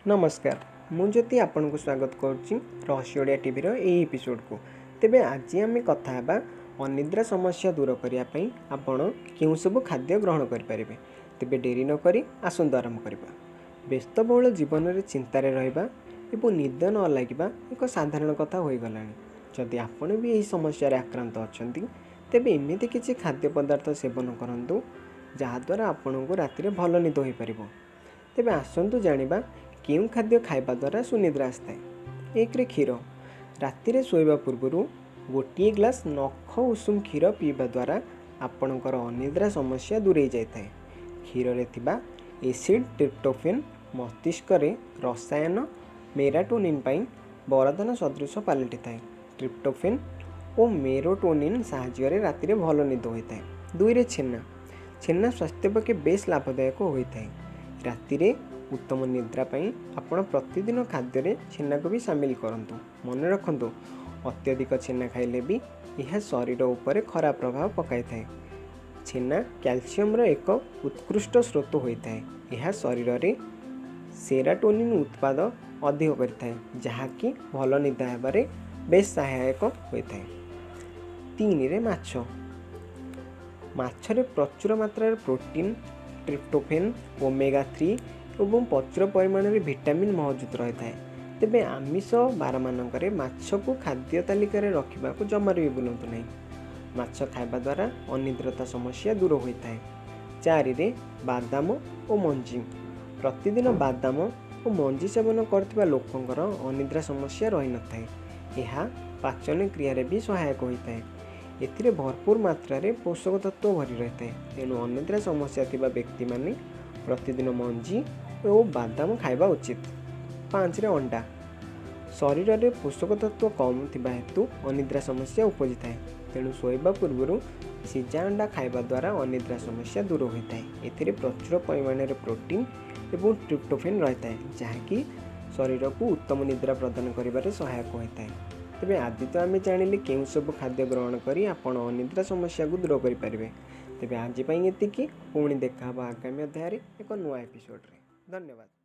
ନମସ୍କାର, ମୁଁ ଜ୍ୟୋତି ଆପଣଙ୍କୁ ସ୍ୱାଗତ କରୁଛି ରହସ୍ୟ ଓଡ଼ିଆ ଟିଭିର ଏହି ଏପିସୋଡ଼କୁ। ତେବେ ଆଜି ଆମେ କଥା ହେବା ଅନିଦ୍ରା ସମସ୍ୟା ଦୂର କରିବା ପାଇଁ ଆପଣ କେଉଁ ସବୁ ଖାଦ୍ୟ ଗ୍ରହଣ କରିପାରିବେ। ତେବେ ଡେରି ନକରି ଆସନ୍ତୁ ଆରମ୍ଭ କରିବା। ବ୍ୟସ୍ତବହୁଳ ଜୀବନରେ ଚିନ୍ତାରେ ରହିବା ଏବଂ ନିଦ ନ ଲାଗିବା ଏକ ସାଧାରଣ କଥା ହୋଇଗଲାଣି। ଯଦି ଆପଣ ବି ଏହି ସମସ୍ୟାରେ ଆକ୍ରାନ୍ତ ଅଛନ୍ତି, ତେବେ ଏମିତି କିଛି ଖାଦ୍ୟ ପଦାର୍ଥ ସେବନ କରନ୍ତୁ ଯାହାଦ୍ୱାରା ଆପଣଙ୍କୁ ରାତିରେ ଭଲ ନିଦ ହୋଇପାରିବ। ତେବେ ଆସନ୍ତୁ ଜାଣିବା କେଉଁ ଖାଦ୍ୟ ଖାଇବା ଦ୍ୱାରା ସୁନିଦ୍ରା ଆସିଥାଏ। 1ରେ କ୍ଷୀର। ରାତିରେ ଶୋଇବା ପୂର୍ବରୁ ଗୋଟିଏ ଗ୍ଲାସ୍ ନଖ ଉଷୁମ କ୍ଷୀର ପିଇବା ଦ୍ୱାରା ଆପଣଙ୍କର ଅନିଦ୍ରା ସମସ୍ୟା ଦୂରେଇ ଯାଇଥାଏ। କ୍ଷୀରରେ ଥିବା ଏସିଡ୍ ଟ୍ରିପ୍ଟୋଫେନ୍ ମସ୍ତିଷ୍କରେ ରସାୟନ ମେରାଟୋନିନ୍ ପାଇଁ ବରଦାନ ସଦୃଶ ପାଲଟିଥାଏ। ଟ୍ରିପ୍ଟୋଫେନ୍ ଓ ମେରୋଟୋନିନ୍ ସାହାଯ୍ୟରେ ରାତିରେ ଭଲ ନିଦ ହୋଇଥାଏ। 2ରେ ଛେନା। ଛେନା ସ୍ୱାସ୍ଥ୍ୟ ପକ୍ଷେ ବେଶ୍ ଲାଭଦାୟକ ହୋଇଥାଏ। ରାତିରେ ଉତ୍ତମ ନିଦ୍ରା ପାଇଁ ଆପଣ ପ୍ରତିଦିନ ଖାଦ୍ୟରେ ଛେନାକୁ ବି ସାମିଲ କରନ୍ତୁ। ମନେ ରଖନ୍ତୁ, ଅତ୍ୟଧିକ ଛେନା ଖାଇଲେ ବି ଏହା ଶରୀର ଉପରେ ଖରାପ ପ୍ରଭାବ ପକାଇଥାଏ। ଛେନା କ୍ୟାଲସିୟମର ଏକ ଉତ୍କୃଷ୍ଟ ସ୍ରୋତ ହୋଇଥାଏ। ଏହା ଶରୀରରେ ସେରାଟୋନିନ୍ ଉତ୍ପାଦ ଅଧିକ କରିଥାଏ, ଯାହାକି ଭଲ ନିଦ ହେବାରେ ବେଶ ସହାୟକ ହୋଇଥାଏ। 3ରେ ମାଛ। ମାଛରେ ପ୍ରଚୁର ମାତ୍ରାରେ ପ୍ରୋଟିନ୍, ଟ୍ରିପ୍ଟୋଫେନ୍, ଓମେଗା 3 ଏବଂ ପ୍ରଚୁର ପରିମାଣରେ ଭିଟାମିନ୍ ମହଜୁଦ ରହିଥାଏ। ତେବେ ଆମିଷ ବାରମାନଙ୍କରେ ମାଛକୁ ଖାଦ୍ୟ ତାଲିକାରେ ରଖିବାକୁ ଜମାରୁ ବି ଭୁଲନ୍ତୁ ନାହିଁ। ମାଛ ଖାଇବା ଦ୍ୱାରା ଅନିଦ୍ରତା ସମସ୍ୟା ଦୂର ହୋଇଥାଏ। 4ରେ ବାଦାମ ଓ ମଞ୍ଜି। ପ୍ରତିଦିନ ବାଦାମ ଓ ମଞ୍ଜି ସେବନ କରୁଥିବା ଲୋକଙ୍କର ଅନିଦ୍ରା ସମସ୍ୟା ରହିନଥାଏ। ଏହା ପାଚନ କ୍ରିୟାରେ ବି ସହାୟକ ହୋଇଥାଏ। ଏଥିରେ ଭରପୁର ମାତ୍ରାରେ ପୋଷକ ତତ୍ତ୍ୱ ଭରି ରହିଥାଏ। ତେଣୁ ଅନିଦ୍ରା ସମସ୍ୟା ଥିବା ବ୍ୟକ୍ତିମାନେ ପ୍ରତିଦିନ ମଞ୍ଜି ଓ ବାଦାମ ଖାଇବା ଉଚିତ। 5ରେ ଅଣ୍ଡା। ଶରୀରରେ ପୋଷକ ତତ୍ତ୍ୱ କମ୍ ଥିବା ହେତୁ ଅନିଦ୍ରା ସମସ୍ୟା ଉପୁଜିଥାଏ। ତେଣୁ ଶୋଇବା ପୂର୍ବରୁ ସିଝା ଅଣ୍ଡା ଖାଇବା ଦ୍ୱାରା ଅନିଦ୍ରା ସମସ୍ୟା ଦୂର ହୋଇଥାଏ। ଏଥିରେ ପ୍ରଚୁର ପରିମାଣରେ ପ୍ରୋଟିନ୍ ଏବଂ ଟ୍ରିପ୍ଟୋଫେନ୍ ରହିଥାଏ, ଯାହାକି ଶରୀରକୁ ଉତ୍ତମ ନିଦ୍ରା ପ୍ରଦାନ କରିବାରେ ସହାୟକ ହୋଇଥାଏ। ତେବେ ଆଜି ତ ଆମେ ଜାଣିଲେ କେଉଁ ସବୁ ଖାଦ୍ୟ ଗ୍ରହଣ କରି ଆପଣ ଅନିଦ୍ରା ସମସ୍ୟାକୁ ଦୂର କରିପାରିବେ। ତେବେ ଆଜି ପାଇଁ ଏତିକି। ପୁଣି ଦେଖା ହେବ ଆଗାମୀ ଅଧ୍ୟାୟରେ ଏକ ନୂଆ ଏପିସୋଡ଼ରେ। ଧନ୍ୟବାଦ।